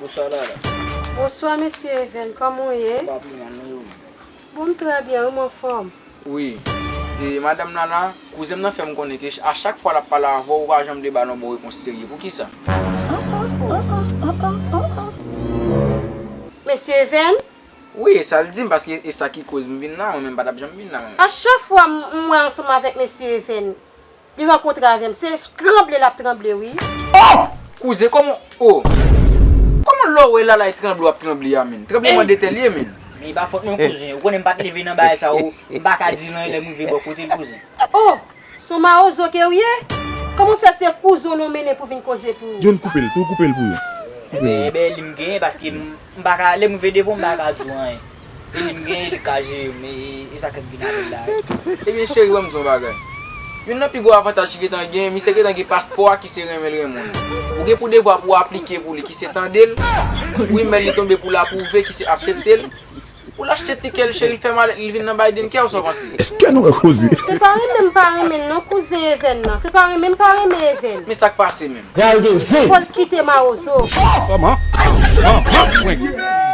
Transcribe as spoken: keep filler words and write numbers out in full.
Bonswa, Lala. Bonswa, mesye Even. Kòman w ye? Anba pli mal, nou yo menm? Bon, m trè byen, wi, m anfòm. Wi. E madanm Lala, kouzen m nan fè m konnen ke a chak fwa l ap pale avè w, ou pa janm vle ba l yon bon repons serye. Poukisa? Mesye Even? Wi, e sa l di m, paske e sa ki koz m vin la, mwen menm m pa t ap janm vin la, mwen menm. A chak fwa m, m wè ansanm avèk mesye Even, li rankontre avè m, se tranble l ap tranble, wi. Oh! Kouzen, kòman, oh! Kòman lè w wè Lala e tranble w ap tranble a, menn? Tranblemanndetè li ye, menn. Men e pa fòt mwen, kouzen. Ou konnen m pa t leve nan bagay sa yo, m pa ka di l anyen lè m rive bò kote l, kouzen. Oh! Se yon mawozo ke w ye? Kòman w fè se kouzen w non mennen pou vin koze pou ou? John, koupe l, tou koupe l pou yo. Koupe l. Enben, enben, li m genyen, paske m, m pa ka, lè m rive devan w, m pa ka di w anyen. E li m genyen, li ka jere m, e, e, e sa k fè m vin avè l la. Ebyen, cheri, ban m di w yon bagay. Youn nan pi gwo avantaj ki gentan gen, misye gentan gen paspò a ki se renmen l renmen w. Ou gen pou devwa pou w aplike pou li, ki se tande l. Wi, men li tonbe pou l apwouve, ki se aksepte l. Pou l achte tikè l, cheri, l fè malèt, li vin nan Biden, kè w sa w panse? Èske nou wè koze? Se pa renmen m pa renmen l non, kouzen Even nan. Se pa renmen m pa renmen Even. Men sa k pase menm? Fò l kite mawozo. Kòman? Kòman?